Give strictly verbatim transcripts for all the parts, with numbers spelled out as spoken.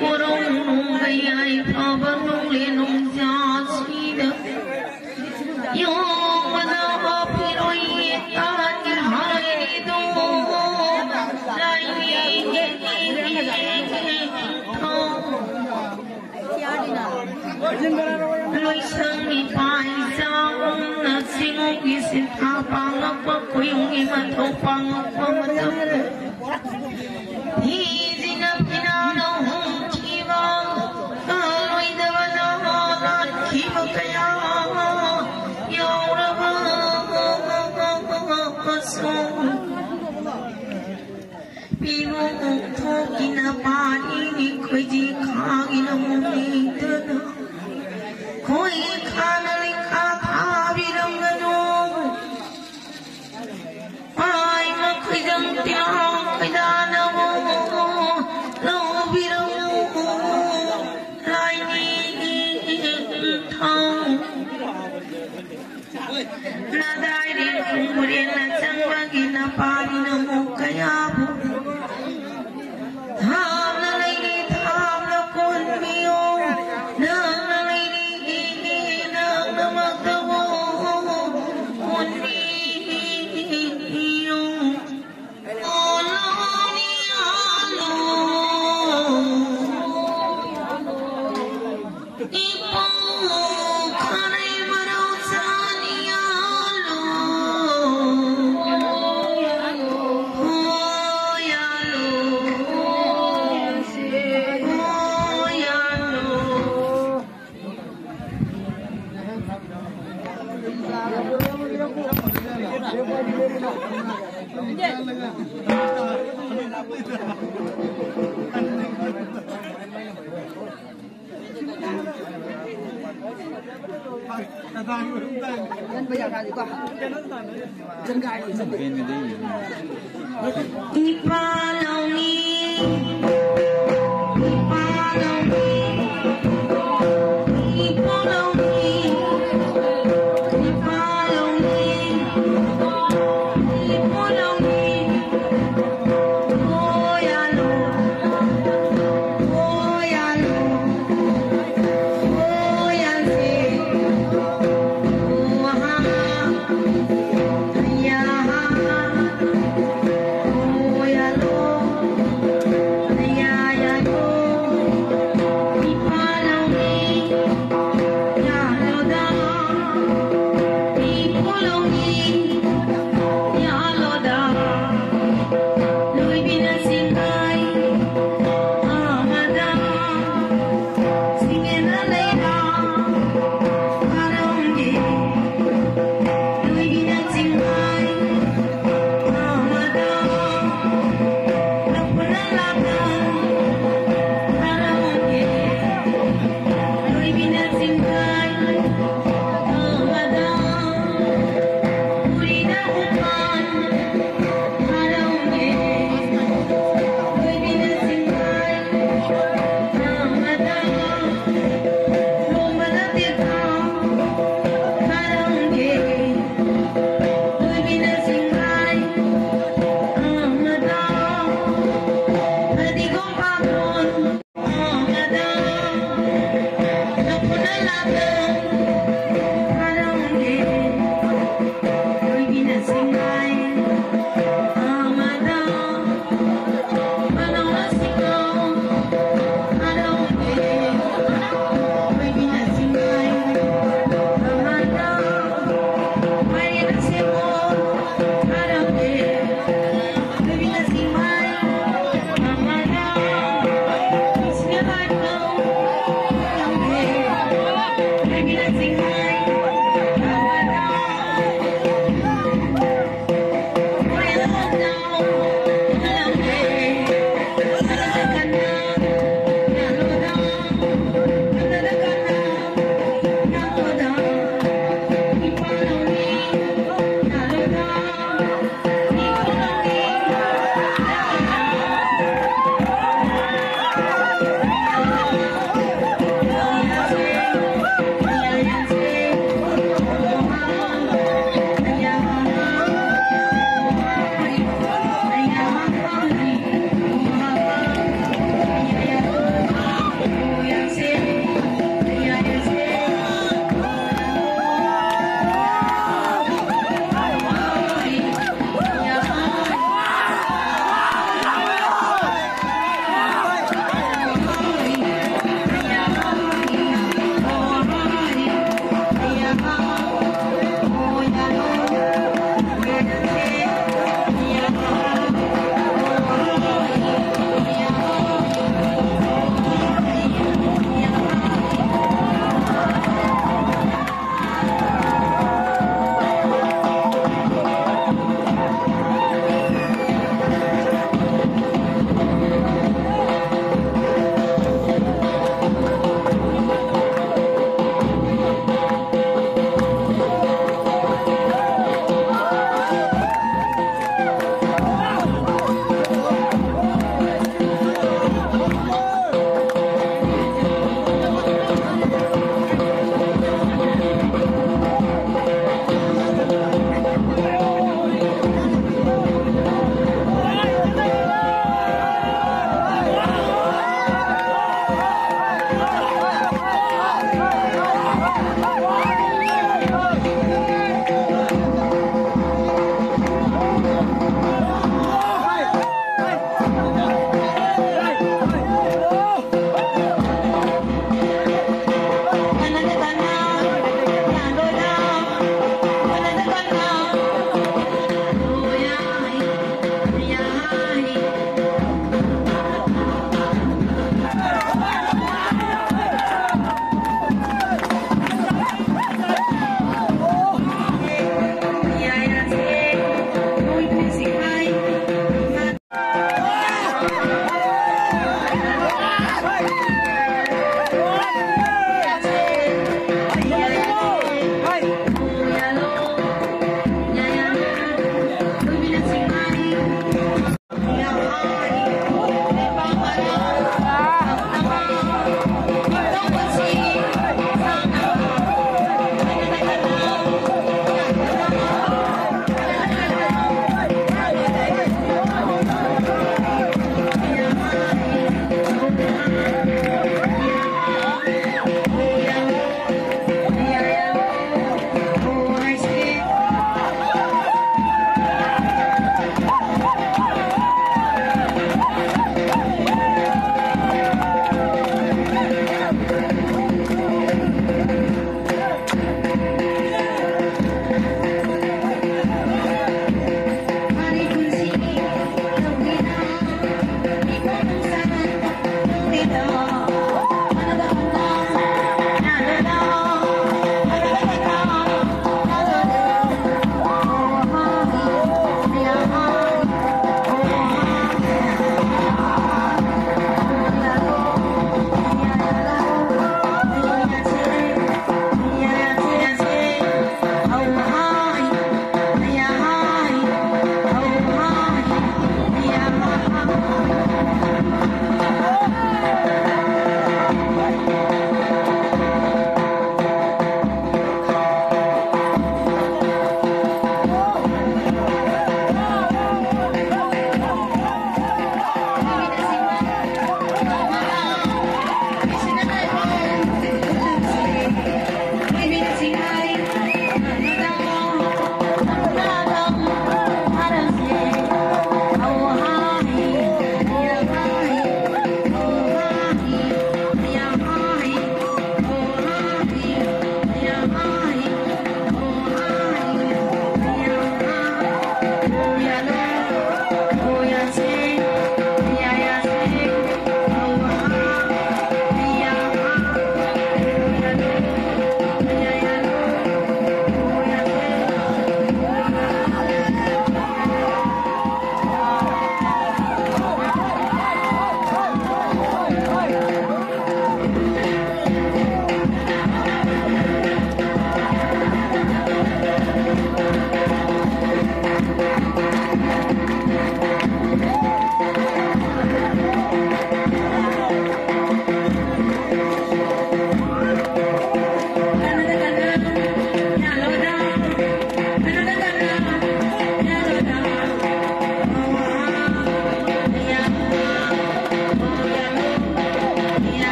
ꯀꯣꯔꯧꯅꯨꯡꯒ ꯌꯥꯏꯐꯕ ꯅꯣꯡꯂꯦꯟ ꯅꯣꯡꯖꯥꯁꯤꯗ ꯌꯣꯡꯕꯅ ꯍꯥꯞꯄꯤꯔꯣꯏ ꯌꯦꯇꯥꯅꯤ ꯍꯥꯏꯔꯤꯗꯣ ꯂꯥꯏꯅꯤꯡꯊꯧ꯫ ꯂꯣꯏꯁꯪꯒꯤ ꯄꯥꯏꯖꯥꯎꯅ ꯆꯤꯡꯉꯨꯒꯤ ꯁꯤꯟꯊꯥ ꯄꯥꯡꯉꯛꯄ ꯈꯨꯌꯨꯝꯒꯤ ꯃꯊꯧ ꯄꯥꯡꯉꯛꯄ ꯃꯇꯝꯗ ꯐꯤꯖꯤꯅ ꯐꯤꯅꯥꯅ ꯍꯨꯝꯈꯤꯕ ꯂꯣꯏꯗꯕ ꯅꯍꯥ ꯂꯥꯟꯈꯤꯕ ꯀꯌꯥ ꯌꯥꯎꯔꯕꯁꯨ ꯄꯤꯕꯨ ꯊꯣꯛꯀꯤꯅ ꯄꯥꯔꯤꯅꯤ ꯈꯣꯏꯖꯤ ꯈꯥꯒꯤꯅ ꯃꯨꯅꯤꯗꯅ ꯈꯣꯏ ꯈꯥꯅ ꯂꯩꯈꯥ ꯊꯥꯕꯤꯔꯝꯒꯅꯨ꯫ ꯄꯥꯏ ꯃꯈꯣꯏꯗꯪ ꯇꯤꯜꯍꯥꯎ ꯈꯣꯏꯗꯥꯅꯕꯨ ꯂꯧꯕꯤꯔꯝꯃꯨ ꯂꯥꯏꯅꯤꯡꯊꯧ꯫ ꯅꯗꯥꯏꯔꯤ ꯈꯣꯡꯕꯨꯔꯦꯟꯅ ꯆꯪꯕꯒꯤ ꯅꯄꯥꯅꯤꯅ ꯃꯨꯛ ꯀꯌꯥꯕꯨ ꯊꯥꯞꯅ ꯂꯩꯔꯤ ꯊꯥꯞꯅ ꯀꯣꯟꯕꯤꯌꯣ꯫ ꯅꯛꯅ ꯂꯩꯔꯤ ꯅꯛꯅꯃꯛꯇꯕꯨ ꯀꯣꯟꯕꯤꯌꯣ꯫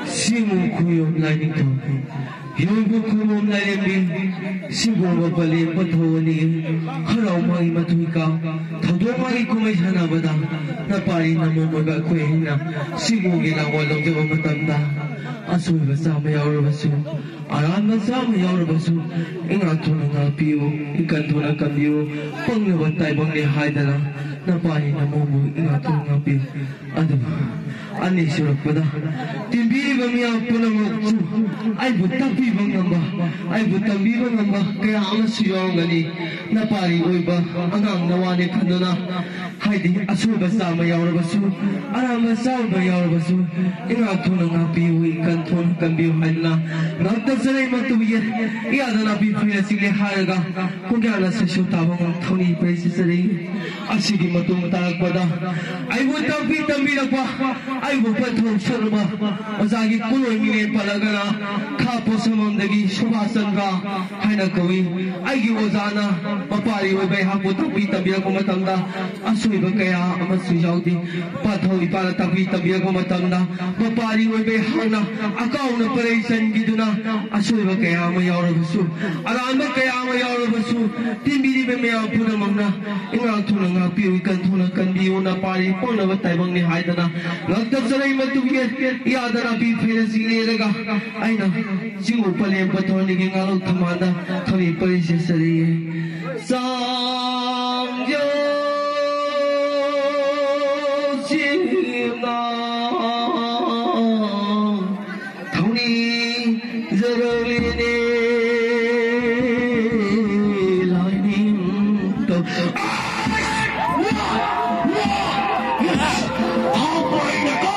ꯁꯤꯡꯉꯨ ꯈꯨꯌꯣꯝ ꯂꯥꯏꯅꯤꯡꯊꯧ, ꯌꯣꯏꯕ ꯈꯨꯃꯣꯝ ꯂꯥꯏꯔꯦꯝꯕꯤ, ꯁꯤꯡꯒꯣꯡꯕ ꯄꯂꯦꯝ ꯄꯟꯊꯧ ꯑꯅꯤ, ꯍꯔꯥꯎ ꯃꯥꯒꯤ ꯃꯊꯣꯏ ꯀꯥ, ꯊꯧꯗꯣꯛ ꯃꯥꯒꯤ ꯀꯨꯝꯍꯩ ꯁꯥꯟꯅꯕꯗ ꯅꯄꯥꯔꯤ ꯅꯃꯣꯝ ꯑꯣꯏꯕ ꯑꯩꯈꯣꯏ ꯑꯍꯤꯡꯅ ꯁꯤꯡꯒꯣꯡꯒꯤ ꯂꯥꯡꯒꯣꯜ ꯂꯧꯖꯕ ꯃꯇꯝꯗ ꯑꯁꯣꯏꯕ ꯆꯥꯝꯃ ꯌꯥꯎꯔꯕꯁꯨ, ꯑꯔꯥꯟꯕ ꯆꯥꯝꯃ ꯌꯥꯎꯔꯕꯁꯨ ꯏꯉꯥꯛ ꯊꯨꯅ ꯉꯥꯛꯄꯤꯌꯨ, ꯏꯀꯟ ꯊꯨꯅ ꯀꯟꯕꯤꯌꯨ, ꯄꯪꯂꯕ ꯇꯥꯏꯕꯪꯅꯤ ꯍꯥꯏꯗꯅ ꯅꯄꯥꯔꯤ ꯅꯃꯣꯝꯕꯨ ꯏꯉꯥꯛ ꯊꯨꯅ ꯉꯥꯛꯄꯤꯌꯨ꯫ ꯑꯗꯨ ꯑꯅꯤꯁꯨꯔꯛꯄꯗ ꯇꯤꯟꯕꯤꯔꯤꯕ ꯃꯤꯌꯥꯝ ꯄꯨꯝꯅꯃꯛꯁꯨ ꯑꯩꯕꯨ ꯇꯥꯛꯄꯤꯕ ꯉꯝꯕ, ꯑꯩꯕꯨ ꯇꯝꯕꯤꯕ ꯉꯝꯕ ꯀꯌꯥ ꯑꯃꯁꯨ ꯌꯥꯎꯔꯝꯒꯅꯤ꯫ ꯅꯄꯥꯔꯤ ꯑꯣꯏꯕ ꯑꯉꯥꯡ ꯅꯋꯥꯅꯦ ꯈꯟꯗꯨꯅ, ꯍꯥꯏꯗꯤ ꯑꯁꯣꯏꯕ ꯆꯥꯝꯃ ꯌꯥꯎꯔꯕꯁꯨ, ꯑꯔꯥꯟꯕ ꯆꯥꯝꯃ ꯌꯥꯎꯔꯕꯁꯨ, ꯏꯉꯥꯛ ꯊꯨꯅ ꯉꯥꯛꯄꯤꯌꯨ, ꯏꯀꯟ ꯊꯨꯅ ꯀꯟꯕꯤꯌꯨ ꯍꯥꯏꯗꯨꯅ ꯉꯛꯇ ꯆꯔꯩ ꯃꯇꯨ ꯌꯦꯠ, ꯏꯌꯥꯗ ꯅꯥꯄꯤ ꯐꯩꯅ ꯆꯤꯛꯂꯦ ꯍꯥꯏꯔꯒ ꯀꯣꯡꯌꯥꯅ ꯁꯩꯁꯨ ꯇꯥꯕ ꯉꯝ ꯊꯧꯅꯤ ꯄꯩꯁꯤ ꯆꯔꯩ꯫ ꯑꯁꯤꯒꯤ ꯃꯇꯨꯡ ꯇꯥꯔꯛꯄꯗ ꯑꯩꯕꯨ ꯇꯥꯛꯄꯤ ꯇꯝꯕꯤꯔꯛꯄ, ꯑꯩꯕꯨ ꯄꯟꯊꯧ ꯁꯣꯠꯂꯨꯕ ꯑꯣꯖꯥꯒꯤ ꯀꯨꯟꯂꯣꯏ ꯃꯤꯡꯂꯦꯟ ꯄꯜꯂꯒꯅ ꯈꯥ ꯄꯣꯠꯁꯪꯕꯝꯗꯒꯤ ꯁꯨꯕꯥꯁ ꯆꯟꯗ꯭ꯔ ꯍꯥꯏꯅ ꯀꯧꯏ꯫ ꯑꯩꯒꯤ ꯑꯣꯖꯥꯅ ꯃꯄꯥꯔꯤ ꯑꯣꯏꯕ ꯑꯩꯍꯥꯛꯄꯨ ꯇꯥꯛꯄꯤ ꯇꯝꯕꯤꯔꯛꯄ ꯃꯇꯝꯗ ꯑꯁꯣꯏꯕ ꯀꯌꯥ ꯑꯃꯁꯨ ꯌꯥꯎꯗꯦ꯫ ꯄꯥꯊꯧ ꯏꯄꯥꯅ ꯇꯥꯛꯄꯤ ꯇꯝꯕꯤꯔꯛꯄ ꯃꯇꯝꯗ ꯃꯄꯥꯔꯤ ꯑꯣꯏꯕ ꯑꯩꯍꯥꯛꯅ ꯑꯀꯥꯎꯅ ꯄꯔꯩ ꯆꯟꯈꯤꯗꯨꯅ ꯑꯁꯣꯏꯕ ꯀꯌꯥ ꯑꯃ ꯌꯥꯎꯔꯕꯁꯨ, ꯑꯔꯥꯟꯕ ꯀꯌꯥ ꯑꯃ ꯌꯥꯎꯔꯕꯁꯨ, ꯇꯤꯟꯕꯤꯔꯤꯕ ꯃꯌꯥꯝ ꯄꯨꯝꯅꯃꯛꯅ ꯏꯉꯥꯛ ꯊꯨꯅ ꯉꯥꯛꯄꯤꯌꯨ, ꯏꯀꯟ ꯊꯨꯅ ꯀꯟꯕꯤꯌꯨ, ꯅꯄꯥꯔꯤ ꯄꯪꯂꯕ ꯇꯥꯏꯕꯪꯅꯤ ꯍꯥꯏꯗꯅ ꯉꯛꯇ ꯆꯔꯩ ꯃꯇꯨ ꯌꯦꯠ, ꯏꯌꯥꯗ ꯅꯥꯄꯤ ꯐꯩꯅ ꯆꯤꯛꯂꯦꯔꯒ ꯑꯩꯅ ꯆꯤꯡꯉꯨ ꯄꯂꯦꯝ ꯄꯟꯊꯧ ꯑꯅꯤꯒꯤ ꯉꯥꯂꯧ ꯊꯝꯕꯥꯜꯗ ꯊꯧꯔꯤ ꯄꯔꯤꯁꯦ ꯆꯔꯩꯌꯦ꯫ ꯆꯥꯡꯖꯣ ꯆꯤꯡꯅ ꯊꯧꯅꯤꯖꯔꯛꯂꯤꯅꯦ ꯂꯥꯏꯅꯤꯡꯊꯧ꯫ ꯍꯥꯞꯄ ꯑꯩꯅꯀꯣ,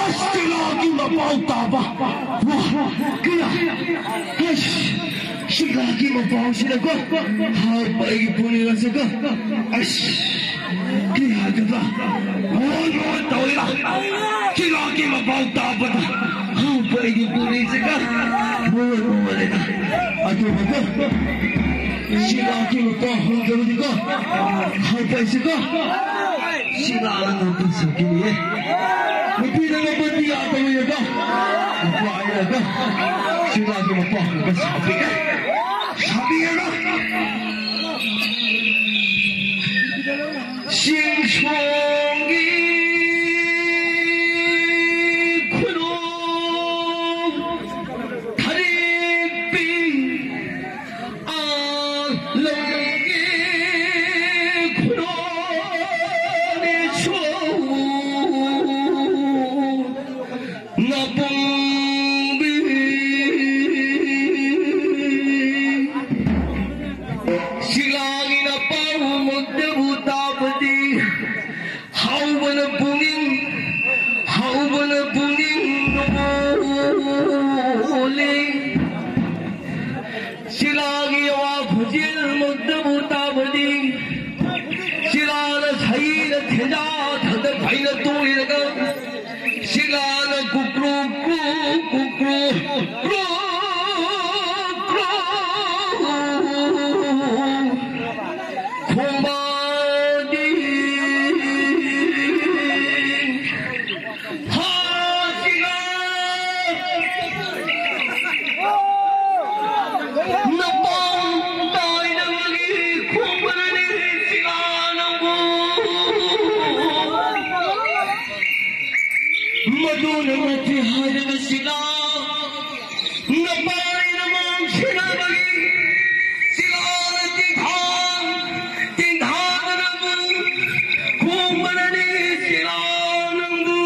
ꯑꯁ, ꯀꯩꯅꯣꯒꯤ ꯃꯄꯥꯎ ꯇꯥꯕ꯫ ꯋꯥ, ꯀꯌꯥ? ꯑꯁ, ꯁꯤꯛꯂꯥꯒꯤ ꯃꯄꯥꯎꯁꯤꯅꯀꯣ, ꯍꯥꯞꯄ ꯑꯩꯒꯤ ꯄꯨꯛꯅꯤꯡ ꯑꯁꯤꯀꯣ, ꯑꯁ, ꯀꯌꯥꯗꯒ ꯃꯣꯟ ꯃꯣꯟ ꯇꯧꯏꯔ? ꯁꯤꯛꯂꯥꯒꯤ ꯃꯄꯥꯎ ꯇꯥꯕꯗ ꯍꯥꯞꯄ ꯑꯩꯒꯤ ꯄꯨꯛꯅꯤꯡꯁꯤꯀꯣ, ꯃꯣꯟ ꯃꯣꯟꯂꯦꯗ꯫ ꯑꯗꯨꯒꯀꯣ, ꯁꯤꯛꯂꯥꯒꯤ ꯃꯄꯥꯎ ꯍꯪꯖꯕꯗꯤꯀꯣ, ꯍꯥꯞꯄ ꯑꯩꯁꯤꯀꯣ, ꯁꯤꯂꯥꯅ ꯅꯨꯄꯤ ꯁꯥꯕꯤꯅꯤꯌꯦ꯫ ꯅꯨꯄꯤꯗ ꯂꯧꯕꯗꯤ ꯌꯥꯗꯕꯅꯤꯀꯣ꯫ ꯅꯨꯄꯥ ꯑꯩꯅꯀꯣ ꯁꯤꯂꯥꯒꯤ ꯃꯄꯥ ꯑꯃꯒ ꯁꯥꯕꯤꯒꯦ꯫ ꯁꯥꯕꯤꯒꯦꯔꯣ? ꯆꯤꯡꯁꯣꯡꯒꯤ ꯈꯨꯅꯨꯡ ꯊꯔꯤꯛꯄꯤ ꯑꯥ ꯂꯧꯒꯤ ꯈꯨꯅꯣꯅꯦꯁꯨ ꯅꯄꯨꯡꯕꯤ ꯁꯤꯂꯥꯒꯤ ꯅꯄꯥꯎꯃꯛꯇꯕꯨ ꯇꯥꯕꯗꯤ ꯍꯧꯕꯅ ꯄꯨꯛꯅꯤꯡ, ꯍꯧꯕꯅ ꯄꯨꯛꯅꯤꯡ ꯅꯣꯜꯂꯤ꯫ ꯁꯤꯂꯥꯒꯤ ꯑꯋꯥ ꯈꯨꯖꯦꯜꯃꯛꯇꯕꯨ ꯇꯥꯕꯗꯤ, ꯁꯤꯂꯥꯅ ꯁꯍꯤꯅ ꯊꯦꯟꯖꯥ ꯊꯟꯗ ꯐꯩꯅ ꯇꯣꯛꯂꯤꯔꯒ, ꯁꯤꯂꯥꯅ ꯀꯨꯀ꯭ꯔꯨ ꯀ꯭ꯔꯨ, ꯀꯨꯀ꯭ꯔꯨ ꯀ꯭ꯔꯨ, ꯀ꯭ꯔꯨ ꯈꯣꯡꯕꯥꯗꯤ ꯍꯥꯁꯤꯒ ꯅꯄꯥꯎ ꯇꯥꯏꯅꯕꯒꯤ ꯈꯣꯡꯕꯅꯤ ꯁꯤꯒ ꯅꯪꯕꯨ꯫ ꯃꯗꯨꯅ ꯅꯠꯇꯦ ꯍꯥꯏꯔꯒ ꯁꯤꯒ ꯅꯄꯥꯏꯅ ꯃꯥꯡꯁꯤꯟꯅꯕꯒꯤ ꯁꯤꯒꯥꯅ ꯇꯤꯡꯊꯥ-, ꯇꯤꯡꯊꯥꯗꯅꯕꯨ ꯈꯣꯡꯕꯅꯅꯤ ꯁꯤꯒꯥ ꯅꯪꯕꯨ꯫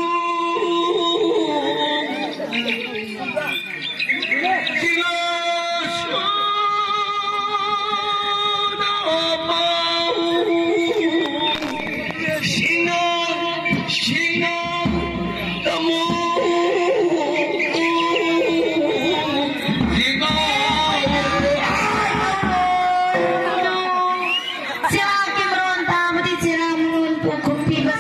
ꯁꯤꯒꯥ ꯁꯣꯗꯥ ꯄꯥꯎ꯫ ꯁꯤꯒꯥ, ꯁꯤꯒꯥ꯫ ꯆꯦꯔꯥ ꯀꯦꯃꯦꯔꯣꯟ ꯇꯥꯕꯗꯤ ꯆꯦꯔꯥ ꯃꯉꯣꯟ ꯄꯣꯛꯈꯨꯝ ꯄꯤꯕ꯫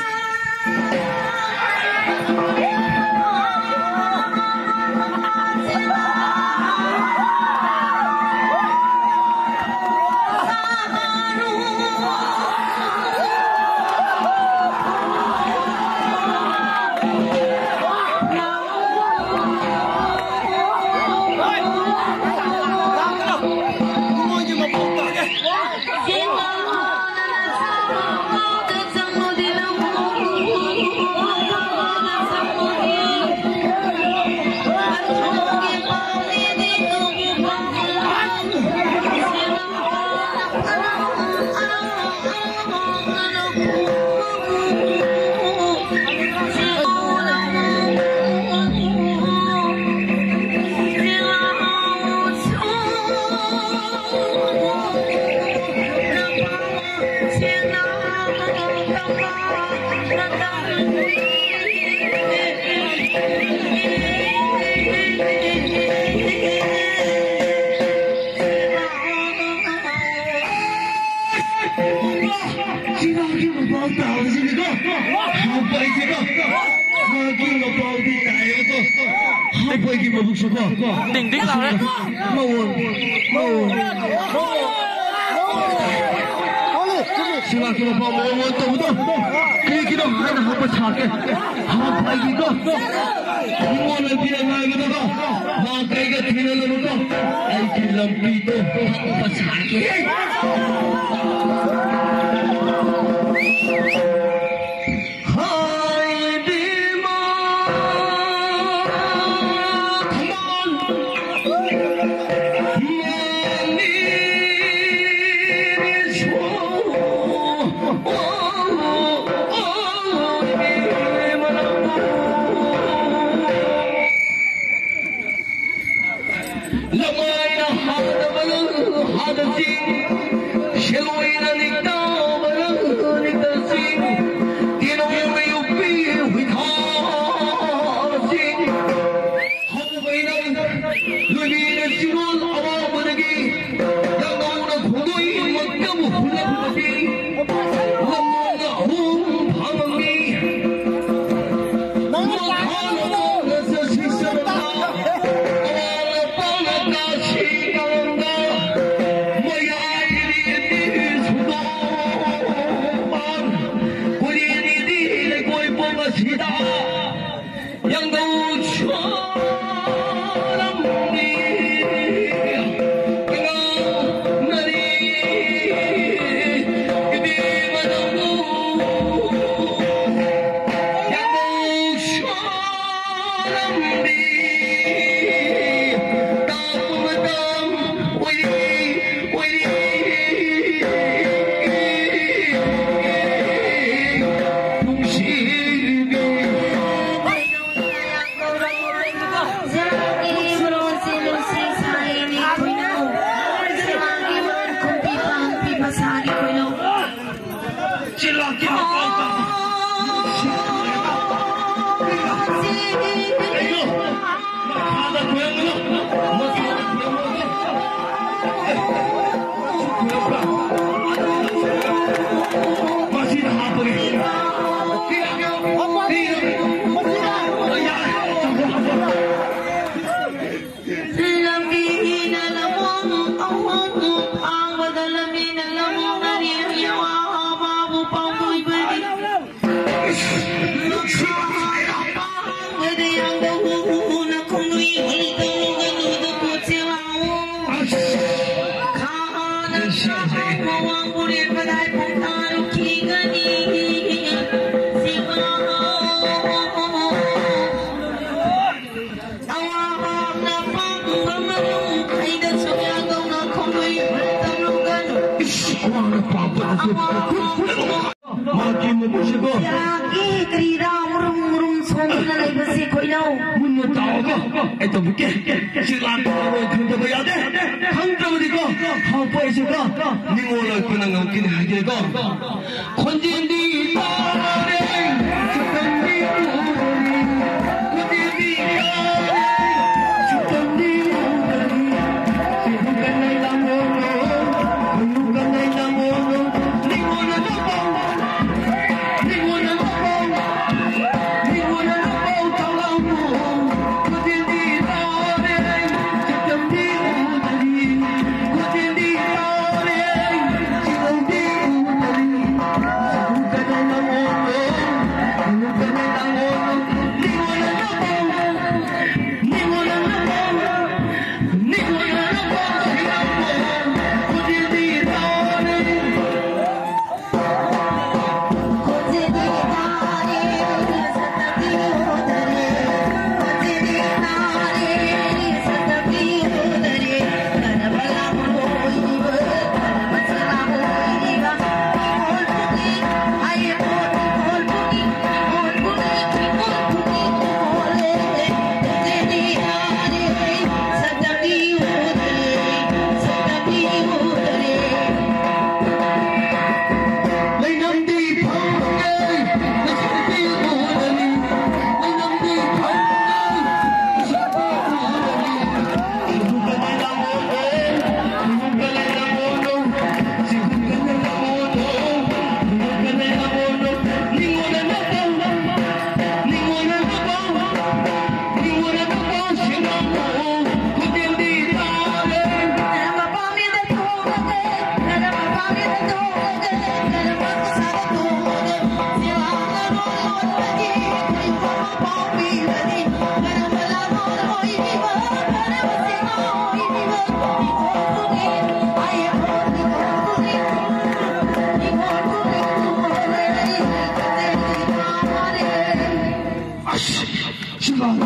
ꯍꯥꯞꯄ ꯍꯩꯇꯦꯀꯣ꯫ ꯃꯥꯒꯤ ꯃꯄꯥꯎꯗꯤ ꯇꯥꯏꯌꯦꯀꯣ꯫ ꯍꯥꯞꯄ ꯍꯩꯒꯤ ꯃꯕꯨꯛꯁꯨꯀꯣ꯫ ꯗꯤꯡ ꯗꯤꯡ ꯂꯥꯎꯔꯦ꯫ ꯃꯑꯣꯡ, ꯃꯑꯣꯡ꯫ ꯁꯤꯕꯥꯀꯤ ꯃꯄꯥꯎ ꯃꯑꯣꯡ ꯃꯑꯣꯡ ꯇꯧꯕꯗꯣ꯫ ꯀꯔꯤꯒꯤꯅꯣ ꯍꯥꯏꯅ ꯍꯥꯞꯄ ꯁꯥꯒꯦ꯫ ꯍꯥꯞꯄ ꯍꯩꯒꯤꯀꯣ꯫ ꯏꯃꯣꯟꯅ ꯄꯤꯔ ꯉꯥꯏꯕꯗꯀꯣ꯫ ꯃꯥ ꯀꯩꯒ ꯊꯤꯔ ꯂꯩꯕꯀꯣ꯫ ꯑꯩꯒꯤ ꯂꯝꯕꯤꯗꯣ ꯍꯥꯞꯄ ꯁꯥꯒꯦ꯫ ꯂꯃꯥꯏꯅ ꯍꯥꯗꯕ ꯍꯥꯗꯁꯤꯡ, ꯁꯦꯂꯣꯏꯅ ꯅꯤꯛꯇꯕ ꯅꯤꯛꯇꯁꯤꯡ, ꯇꯦꯅꯧꯅ ꯌꯣꯛꯄꯤ ꯍꯨꯏꯊꯥꯁꯤꯡ, ꯍꯧꯕꯩꯅ ꯂꯣꯏꯕꯤꯅ ꯆꯤꯔꯣꯜ ꯑꯋꯥꯕꯗꯒꯤ, ꯌꯥꯝꯅ ꯈꯣꯡꯗꯣꯏ ꯃꯛꯇꯕꯨ ꯍꯨꯜꯂꯛꯄꯗꯤ, ꯂꯝꯂꯣꯡꯅ ꯑꯍꯨꯝ ꯐꯪꯉꯤ꯫ ꯑꯋꯥꯡꯅ ꯄꯥꯝꯕ ꯃꯔꯨ ꯈꯩꯗꯁꯨ ꯌꯥꯗꯧꯅ ꯈꯣꯡꯂꯣꯏ ꯇꯧꯔꯨꯒꯅꯨ꯫ ꯏꯁ, ꯑꯋꯥꯡꯅ ꯄꯥꯝꯕ ꯃꯔꯨ꯫ ꯃꯍꯥꯛꯀꯤ ꯃꯕꯨꯛꯁꯤꯀꯣ꯫ ꯌꯥꯒꯦ, ꯀꯔꯤꯔꯥ ꯃꯨꯔꯨꯝ ꯃꯨꯔꯨꯝ ꯁꯣꯡꯗꯨꯅ ꯂꯩꯕꯁꯦ ꯈꯣꯏꯅꯧ? ꯃꯨꯟꯅ ꯇꯥꯎꯀꯣ꯫ ꯑꯩ ꯇꯧꯕꯤꯒꯦ꯫ ꯁꯤ ꯂꯥꯟ ꯇꯧꯔꯣꯏ ꯈꯪꯗꯕ ꯌꯥꯗꯦ꯫ ꯈꯪꯗ꯭ꯔꯕꯗꯤꯀꯣ, ꯍꯥꯞꯄꯣ ꯑꯩꯁꯦꯀꯣ꯫ ꯅꯤꯉꯣꯜ ꯑꯣꯏ ꯈꯨꯅꯪ ꯉꯝꯈꯤꯅꯤ ꯍꯥꯏꯒꯦꯀꯣ꯫ ꯈꯣꯟꯖꯦꯜꯗꯤ ꯇꯥꯔꯦ, ꯁꯛꯇꯝꯗꯤ ꯎꯗ꯭ꯔꯤ꯫ ꯈꯣꯟꯖꯦꯜꯗꯤ ꯇꯥꯔꯦ, ꯁꯛꯇꯝꯗꯤ ꯎꯗ꯭ꯔꯤ꯫ ꯁꯤꯕꯨ ꯀꯟꯅꯩ ꯂꯥꯡꯒꯣꯜꯂꯣ, ꯈꯣꯏꯃꯨ ꯀꯟꯅꯩ ꯂꯥꯡꯒꯣꯜꯂꯣ꯫ ꯅꯤꯉꯣꯜꯅ ꯂꯥꯛꯄꯧ, ꯅꯤꯉꯣꯜꯅ ꯂꯥꯛꯄꯧ, ꯅꯤꯉꯣꯜꯅ ꯂꯥꯛꯄꯧ ꯊꯧꯂꯥꯡꯕꯨ꯫ ꯈꯣꯟꯖꯦꯜꯗꯤ ꯇꯥꯔꯦ, ꯁꯛꯇꯝꯗꯤ ꯎꯗ꯭ꯔꯤ꯫ ꯈꯣꯟꯖꯦꯜꯗꯤ ꯇꯥꯔꯦ, ꯁꯛꯇꯝꯗꯤ ꯎꯗ꯭ꯔꯤ꯫ ꯁꯤꯕꯨ ꯀꯟꯅꯩ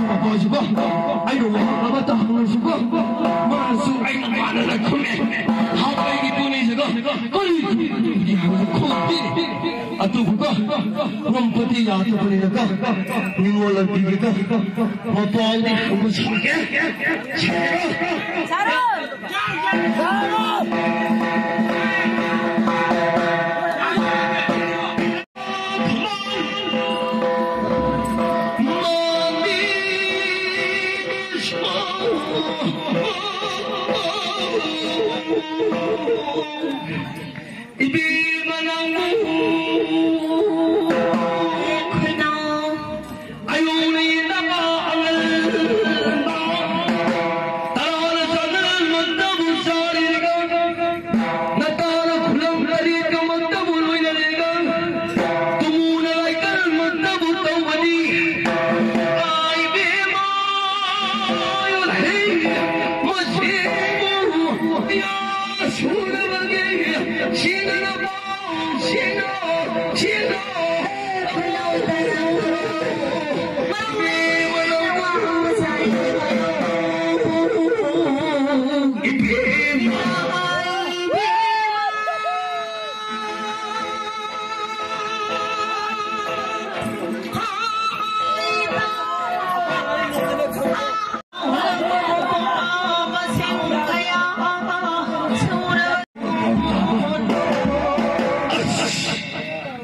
ꯃꯄꯥꯁꯤꯀꯣ, ꯑꯩꯅ ꯋꯥꯍꯪ ꯑꯃꯇ ꯍꯪꯉꯁꯤꯀꯣ, ꯃꯥꯁꯨ ꯑꯩꯅ ꯃꯥꯟꯅꯅ ꯈꯨꯝꯃꯦ꯫ ꯍꯥꯞꯄꯩꯒꯤ ꯄꯨꯅꯤꯁꯤꯀꯣ, ꯀꯔꯤ ꯈꯨꯝꯒꯦ ꯍꯥꯏꯕꯁꯨ ꯈꯨꯝꯗꯦ꯫ ꯑꯗꯨꯕꯨꯀꯣ, ꯉꯝꯕꯗꯤ ꯌꯥꯗꯕꯅꯤꯅꯀꯣ, ꯅꯤꯉꯣꯜ ꯂꯝꯕꯤꯒꯤꯀꯣ, ꯃꯄꯥꯟꯗꯤ ꯍꯪꯕ ꯁꯥꯒꯦ꯫ ꯁꯥꯔꯣ! ꯁꯥꯔꯣ! ꯏꯕꯦꯝꯃ ꯅꯪꯕꯨ ꯑꯌꯣꯟꯅ ꯌꯦꯟꯅꯕ ꯑꯉꯜꯕ ꯇꯔꯥꯅ ꯆꯥꯟꯅꯔꯃꯛꯇꯕꯨ ꯆꯥꯔꯤꯔꯒ ꯅꯇꯥꯅ ꯈꯨꯂꯪ ꯇꯔꯦꯠꯀꯃꯛꯇꯕꯨ ꯂꯣꯏꯅꯔꯦꯒ, ꯇꯨꯃꯨꯅ ꯂꯥꯏꯀꯔꯃꯛꯇꯕꯨ ꯇꯧꯕꯅꯤ꯫ ꯑꯥꯏ ꯕꯦꯝꯃ, ꯌꯣꯜꯍꯩ ꯃꯁꯤꯕꯨ ꯌꯥ ꯁꯨꯅꯕꯒꯤ ꯁꯤꯅꯅꯕ, ꯁꯤꯅ, ꯁꯤꯅ꯫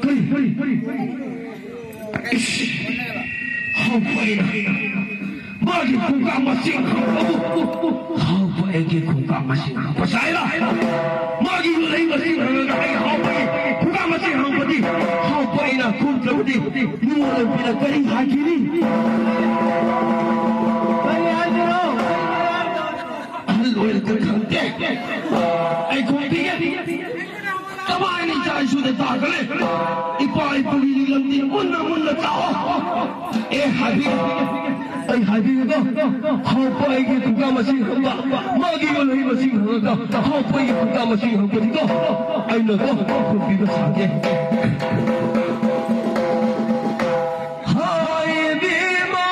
ꯀꯔꯤ, ꯀꯔꯤ, ꯀꯔꯤ? ꯏꯁ! ꯍꯧꯕ ꯑꯩꯅ ꯃꯥꯒꯤ ꯈꯣꯡꯀꯥꯞ ꯃꯁꯤꯡ ꯍꯪꯕꯕꯨ, ꯍꯧꯕ ꯑꯩꯒꯤ ꯈꯣꯡꯀꯥꯞ ꯃꯁꯤꯡ ꯍꯪꯕ ꯁꯥꯏꯔ? ꯃꯥꯒꯤ ꯌꯣꯜꯍꯩ ꯃꯁꯤꯡ ꯍꯪꯉꯒ ꯑꯩ ꯍꯧꯕꯒꯤ ꯈꯣꯡꯀꯥꯞ ꯃꯁꯤꯡ ꯍꯪꯕꯗꯤ, ꯍꯧꯕ ꯑꯩꯅ ꯈꯨꯝꯗ꯭ꯔꯕꯗꯤ ꯅꯤꯉꯣꯜ ꯂꯝꯕꯤꯅ ꯀꯔꯤ ꯍꯥꯏꯈꯤꯅꯤ? ꯀꯔꯤ ꯍꯥꯏꯗꯣꯏꯅꯣ? ꯑꯍꯜ ꯑꯣꯏꯔꯛꯇ ꯈꯪꯗꯦ꯫ ꯑꯩ ꯈꯣꯝꯕꯤꯒꯦ꯫ ꯀꯃꯥꯏꯅ ꯏꯆꯥ ꯏꯁꯨꯗ ꯇꯥꯒꯂꯦ? ꯏꯄꯥ ꯏꯄꯨꯒꯤ ꯂꯝꯗꯤ ꯃꯨꯟꯅ ꯃꯨꯟꯅ ꯇꯥꯛꯑꯣ꯫ ꯑꯦ, ꯍꯥꯏꯕꯤꯒꯦ꯫ ꯑꯩ ꯍꯥꯏꯕꯤꯒꯦꯀꯣ꯫ ꯍꯧꯕ ꯑꯩꯒꯤ ꯈꯨꯡꯒꯪ ꯃꯁꯤꯡ ꯈꯪꯕ, ꯃꯥꯒꯤ ꯌꯣꯜꯍꯩ ꯃꯁꯤꯡ ꯈꯪꯉꯒ, ꯍꯧꯕ ꯑꯩꯒꯤ ꯈꯨꯡꯒꯪ ꯃꯁꯤꯡ ꯈꯪꯕꯅꯤꯀꯣ꯫ ꯑꯩꯅꯀꯣ, ꯈꯣꯝꯕꯤꯕ ꯁꯥꯒꯦ꯫ ꯍꯥꯏꯕꯤꯃ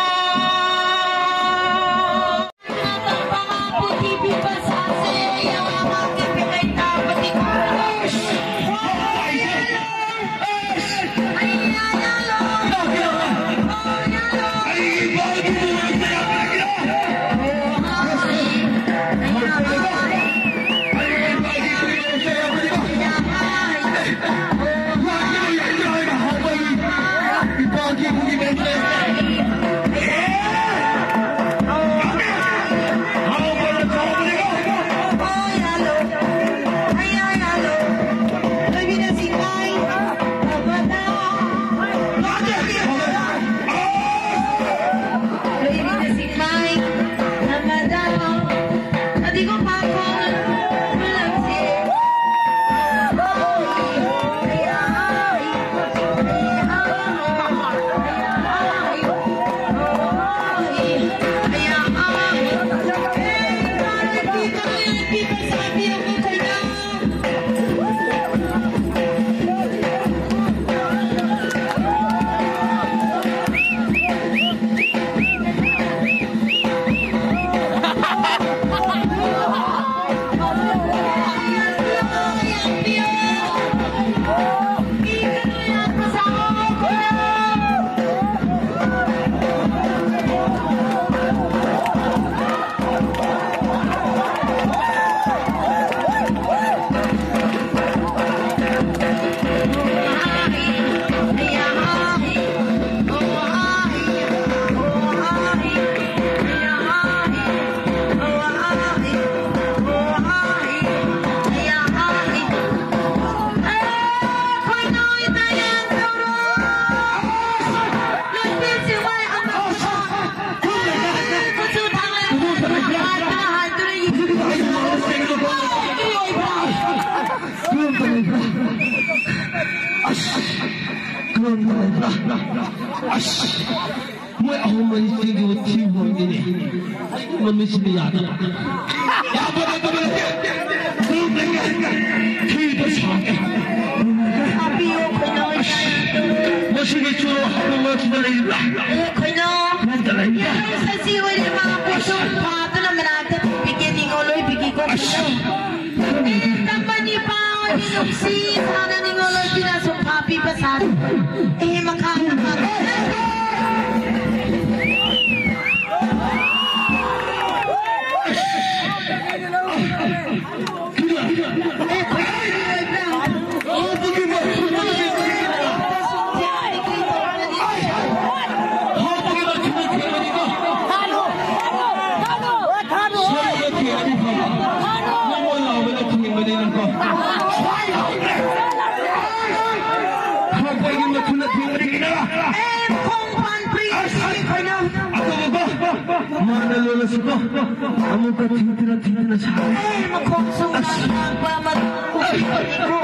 ꯑꯁ, ꯃꯣꯏ ꯑꯍꯨꯝ ꯃꯔꯤ ꯆꯦꯟꯈꯤꯕ ꯊꯤꯕ ꯑꯣꯏꯗꯣꯏꯅꯦ꯫ ꯃꯃꯤꯠꯁꯤꯗꯤ ꯌꯥꯗꯕ꯫ ꯌꯥꯝ ꯐꯔꯦ, ꯐꯔꯦ, ꯐꯔꯦ꯫ ꯒ꯭ꯔꯨꯞ ꯂꯩꯉꯩ꯫ ꯊꯤꯕ ꯁꯥꯒꯦ꯫ ꯍꯥꯞꯄꯤꯌꯣ, ꯈꯣꯏꯅꯥꯎ꯫ ꯃꯁꯤꯒꯤ ꯆꯨꯔꯣ ꯍꯥꯞꯄ ꯃꯔꯛꯁꯤꯗ ꯂꯩꯔꯤꯕ꯭ꯔꯥ? ꯑꯦ, ꯈꯣꯏꯅꯥꯎ꯫ ꯅꯠꯇ ꯂꯩꯔꯤꯕ꯭ꯔꯥ? ꯌꯦꯡꯉꯨ, ꯁꯖꯤ ꯑꯣꯏꯔꯦ, ꯃꯥ ꯄꯣꯠꯁꯨ ꯐꯥꯗꯅ ꯃꯅꯥꯛꯇ ꯊꯝꯕꯤꯒꯦ, ꯅꯤꯡꯉꯣꯜ ꯑꯣꯏꯕꯤꯒꯦꯀꯣ, ꯈꯣꯏꯅꯥꯎ꯫ ꯑꯦ, ꯇꯝꯕ ꯅꯤꯄꯥ ꯑꯣꯏꯔꯦ, ꯅꯨꯡꯁꯤ ꯁꯥꯅ ꯅꯤꯡꯉꯣꯜ ꯑꯣꯏꯕꯤꯅ ꯁꯨꯝ ꯐꯥꯕꯤꯕ ꯁꯥꯔꯦ꯫ ꯑꯦ, ꯃꯈꯥ, ꯃꯈꯥ꯫ ꯑꯦ, ꯈꯣꯡ ꯄꯥꯟ ꯄ꯭ꯔꯤ, ꯑꯩꯈꯣꯏꯅ꯫ ꯑꯗꯨꯒ ꯃꯥꯅ ꯂꯣꯜꯂꯁꯨꯀꯣ, ꯑꯃꯨꯛꯀ ꯊꯤꯡꯗꯨꯅ, ꯊꯤꯡꯗꯨꯅ ꯁꯥꯔꯦ꯫ ꯑꯦ, ꯃꯈꯣꯡꯁꯨ ꯑꯁ꯫ ꯉꯥꯡꯕ ꯑꯃ ꯎꯕꯤꯔꯤꯀꯣ꯫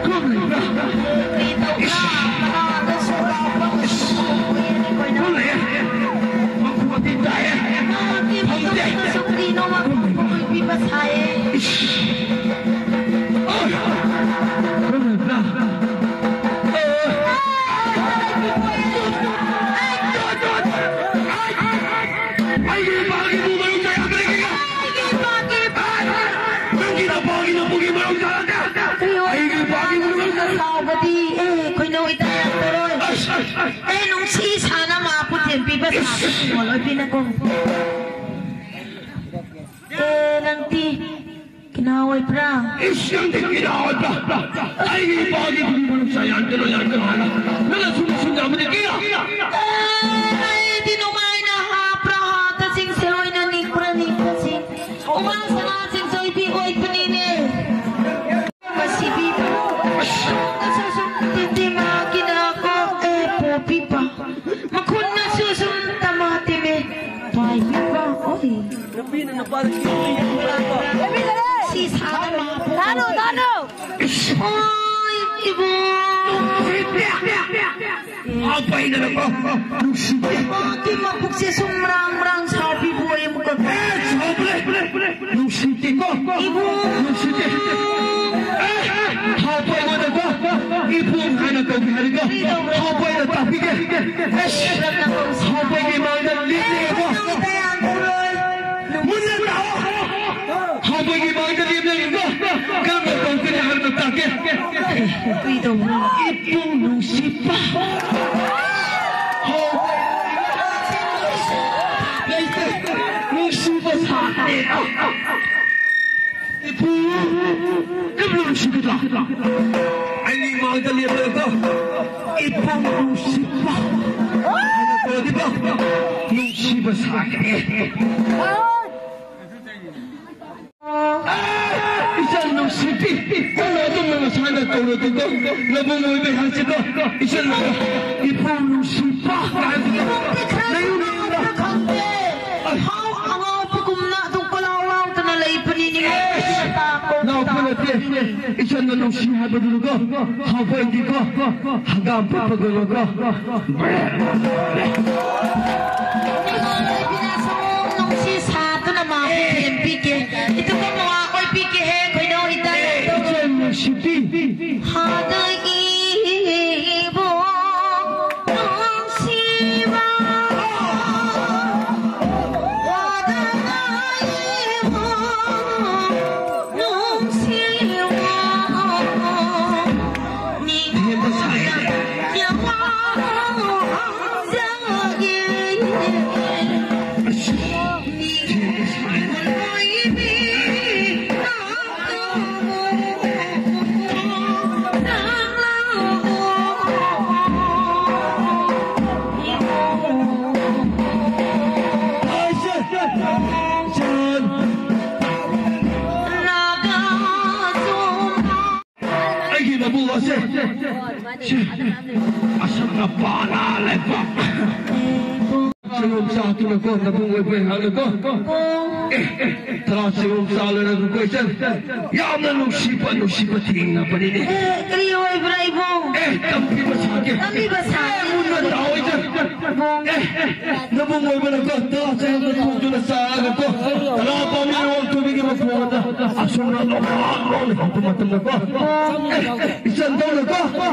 ꯀꯔꯤ ꯇꯧꯕ꯭ꯔꯥ? ꯃꯅꯥꯗꯁꯨ ꯂꯥꯎꯕ ꯑꯃꯁꯨ ꯎꯕꯤꯔꯤꯀꯣ꯫ ꯀꯔꯤ ꯇꯧꯕ꯭ꯔꯥ? ꯃꯈꯣꯡꯗꯤ ꯇꯥꯏꯌꯦ꯫ ꯃꯥꯒꯤ ꯃꯇꯨꯡꯗꯁꯨ ꯀꯔꯤꯅꯣ ꯑꯃ ꯎꯕꯤꯕ ꯁꯥꯏꯌꯦ꯫ ꯏꯁ꯫ ꯀꯔꯤ ꯇꯧꯕ꯭ꯔꯥ? ꯑꯩꯒꯤ ꯅꯨꯄꯥꯒꯤ ꯅꯨꯄꯨꯒꯤ ꯃꯔꯨꯞ ꯆꯥꯔꯛꯇꯦ꯫ ꯅꯪꯒꯤ ꯅꯄꯥꯒꯤ ꯅꯨꯄꯨꯒꯤ ꯃꯔꯨꯞ ꯆꯥꯔꯛꯇꯦ꯫ ꯑꯩꯒꯤ ꯅꯨꯄꯥꯒꯤ ꯃꯔꯨꯞ ꯆꯥꯔꯛꯇꯦ꯫ ꯁꯥꯎꯕꯗꯤ, ꯑꯦ, ꯈꯣꯏꯅꯧ ꯏꯇꯥ ꯌꯥꯝ ꯇꯧꯔꯣꯏ꯫ ꯑꯁ, ꯑꯁ, ꯑꯁ꯫ ꯑꯦ, ꯅꯨꯡꯁꯤ ꯁꯥꯅ ꯃꯥꯄꯨ ꯊꯦꯝꯕꯤꯕ ꯁꯥꯕ ꯏꯃꯣꯜ ꯑꯣꯏꯕꯤꯅꯀꯣ꯫ ꯑꯦ, ꯅꯪꯗꯤ ꯀꯅꯥ ꯑꯣꯏꯕ꯭ꯔꯥ? ꯏꯁ, ꯅꯪꯗꯤ ꯀꯅꯥ ꯑꯣꯏꯕ꯭ꯔꯥ? ꯑꯩꯒꯤ ꯏꯄꯥꯒꯤ ꯅꯨꯄꯤ ꯃꯔꯨꯞ ꯆꯥ ꯌꯥꯟꯒꯅꯨ, ꯌꯥꯟꯒꯅꯨ ꯍꯥꯏꯔ ꯅꯪꯅ ꯁꯨꯝ ꯁꯨꯝ ꯌꯥꯕꯗꯤ ꯀꯤꯔ? ꯑꯦ, ꯑꯩꯗꯤ ꯅꯨꯡꯉꯥꯏꯅ ꯍꯥꯞꯄ꯭ꯔꯥ ꯍꯥꯞꯇ ꯆꯤꯡꯁꯦ ꯂꯣꯏꯅ ꯅꯤꯛꯄ꯭ꯔꯥ ꯅꯤꯛꯄꯁꯤ ꯎꯃꯥ ꯁꯅꯥ ꯆꯤꯡꯁꯣꯏꯕꯤ ꯑꯣꯏꯕꯅꯤꯅꯦ꯫ ꯃꯁꯤꯕꯤꯕ ꯁꯨꯝ ꯇꯤꯟꯗꯤ ꯃꯥꯒꯤꯅ ꯀꯣ ꯑꯦ ꯄꯣꯄꯤꯕ꯫ ꯃꯈꯨꯠꯅꯁꯨ ꯁꯨꯝ ꯇꯃꯥ ꯇꯤꯃꯦ ꯄꯥꯏꯕꯤꯕ꯫ ꯑꯣꯏ꯫ ꯅꯨꯄꯤꯅ ꯅꯨꯄꯥꯗ ꯀꯤꯕ ꯁꯤ ꯁꯥꯗ ꯃꯥ ꯊꯥꯅꯨ, ꯊꯥꯅꯨ꯫ ꯑꯣꯏ ꯏꯕꯣ꯫ ꯍꯥꯎꯄꯩꯗꯅꯀꯣ, ꯅꯨꯡꯁꯤꯗꯦ꯫ ꯃꯍꯥꯛꯀꯤ ꯃꯕꯨꯛꯁꯦ ꯁꯨꯝ ꯃꯔꯥꯡ ꯃꯔꯥꯡ ꯁꯥꯕꯤꯕ ꯑꯣꯏ ꯑꯃꯨꯛꯀ꯫ ꯑꯦ, ꯁꯥꯎꯕꯅꯦ꯫ ꯅꯨꯡꯁꯤꯗꯦꯀꯣ꯫ ꯏꯕꯨꯡ꯫ ꯅꯨꯡꯁꯤꯗꯦ꯫ ꯑꯦ, ꯍꯥꯎꯄꯩꯉꯣꯟꯗꯀꯣ, ꯏꯕꯨꯡ ꯍꯥꯏꯅ ꯀꯧꯒꯦ ꯍꯥꯏꯔꯒ, ꯍꯥꯎꯄꯩꯅ ꯇꯥꯛꯄꯤꯒꯦ꯫ ꯑꯦꯁ, ꯍꯥꯎꯄꯩꯒꯤ ꯃꯥꯡꯗ ꯂꯦꯞꯂꯒꯀꯣ꯫ ꯃꯨꯟꯅ ꯇꯥꯛꯑꯣ꯫ ꯍꯥꯎꯕꯒꯤ ꯃꯥꯡꯗ ꯂꯦꯞꯅꯔꯤꯕ ꯀꯔꯝꯅ ꯇꯧꯒꯅꯤ ꯍꯥꯏꯕꯗꯨ ꯇꯥꯛꯀꯦ꯫ ꯀꯩ ꯇꯧꯕ꯭ꯔꯣ? ꯏꯄꯨꯡ ꯅꯨꯡꯁꯤꯕ꯫ ꯍꯥꯎꯕ ꯂꯩꯇꯦ꯫ ꯅꯨꯡꯁꯤꯕ ꯁꯥꯗꯦ꯫ ꯏꯄꯨ, ꯀꯔꯝꯅ ꯅꯨꯡꯁꯤꯒꯗ꯭ꯔꯥ? ꯑꯩꯒꯤ ꯃꯥꯡꯗ ꯂꯦꯞꯂꯒ ꯏꯄꯨꯡ ꯅꯨꯡꯁꯤꯕ ꯍꯥꯏꯅ ꯀꯧꯔꯗꯤꯀꯣ, ꯅꯨꯡꯁꯤꯕ ꯁꯥꯒꯦ꯫ ꯏꯆꯟ ꯅꯨꯡꯁꯤꯕꯤ, ꯅꯪꯅ ꯑꯗꯨꯝꯅ ꯉꯁꯥꯏꯅ ꯀꯧꯔꯗꯨꯒ ꯂꯧꯕꯨꯛ ꯃꯣꯏꯕꯩ ꯍꯥꯏꯁꯤꯒ ꯏꯆꯟ ꯏꯄꯨ ꯅꯨꯡꯁꯤꯕ ꯍꯥꯏꯕꯗꯣ ꯅꯌꯨꯝ ꯈꯪꯗꯦ꯫ ꯍꯥꯎ ꯑꯉꯥꯎꯕꯒꯨꯝꯅ ꯑꯗꯨꯝ ꯀꯣꯏꯂꯥꯎ ꯂꯥꯎꯗꯅ ꯂꯩꯕꯅꯤꯅꯦ꯫ ꯂꯥꯎꯕ ꯅꯠꯇꯦ꯫ ꯏꯆꯟꯅ ꯅꯨꯡꯁꯤ ꯍꯥꯏꯕꯗꯨꯒ ꯍꯥꯎꯕ ꯑꯩꯗꯤꯀꯣ ꯍꯪꯒꯥꯝ ꯄꯨꯞꯄꯒꯀꯣ ꯅꯨꯡꯁꯤ ꯁꯥꯗꯨꯅ ꯃꯥꯕꯨ ꯊꯦꯝꯕꯤꯒꯦ꯫ ꯏꯇꯨꯝꯕ ꯃꯋꯥ ꯀꯣꯏꯕꯤꯒꯦ ꯍꯦ ꯈꯣꯏꯅꯧ ꯏꯇꯥ꯫ ꯏꯆꯟ ꯅꯨꯡꯁꯤꯕꯤ꯫ ꯍꯥꯗ ꯏꯕꯣ ꯅꯨꯡꯁꯤꯕ꯫ ꯍꯥꯗ ꯏꯕꯣ ꯅꯨꯡꯁꯤꯕ꯫ ꯊꯦꯝꯕ ꯁꯥꯏ꯫ ꯌꯥꯋꯥ ꯖꯒꯤ ꯌꯣꯝꯆꯥꯛꯇꯨꯅꯀꯣ, ꯅꯕꯨꯡ ꯑꯣꯏꯕ ꯑꯩꯍꯥꯛꯅꯀꯣ꯫ ꯑꯣ꯫ ꯑꯦ, ꯑꯦ, ꯇꯔꯥ ꯆꯌꯣꯝ ꯆꯥ ꯂꯩꯔꯒꯀꯣ, ꯏꯆꯟ꯫ ꯌꯥꯝꯅ ꯅꯨꯡꯁꯤꯕ, ꯅꯨꯡꯁꯤꯕ ꯊꯦꯡꯅꯕꯅꯤꯅꯦ꯫ ꯑꯦ, ꯀꯔꯤ ꯑꯣꯏꯕ꯭ꯔꯥ, ꯏꯕꯨꯡ? ꯑꯦ, ꯇꯝꯕꯤꯕ ꯁꯥꯒꯦ꯫ ꯇꯝꯕꯤꯕ ꯁꯥꯒꯦ꯫ ꯑꯦ, ꯃꯨꯟꯅ ꯇꯥꯎ, ꯏꯆꯟ꯫ ꯏꯕꯨꯡ꯫ ꯑꯦ, ꯅꯕꯨꯡ ꯑꯣꯏꯕꯅꯀꯣ, ꯇꯔꯥ ꯆꯌꯣꯝꯗ ꯊꯣꯡꯗꯨꯅ ꯆꯥꯔꯒꯀꯣ, ꯇꯔꯥ ꯄꯥꯝꯃꯤ ꯋꯥꯡꯊꯨꯕꯤꯒꯤ ꯃꯈꯣꯡꯗ ꯑꯁꯨꯝꯅ ꯅꯣꯡꯃ ꯅꯣꯡꯃ ꯍꯧꯕ ꯃꯇꯝꯗꯀꯣ꯫ ꯏꯕꯨꯡ꯫ ꯑꯦ, ꯏꯆꯟꯗꯧꯅꯀꯣ,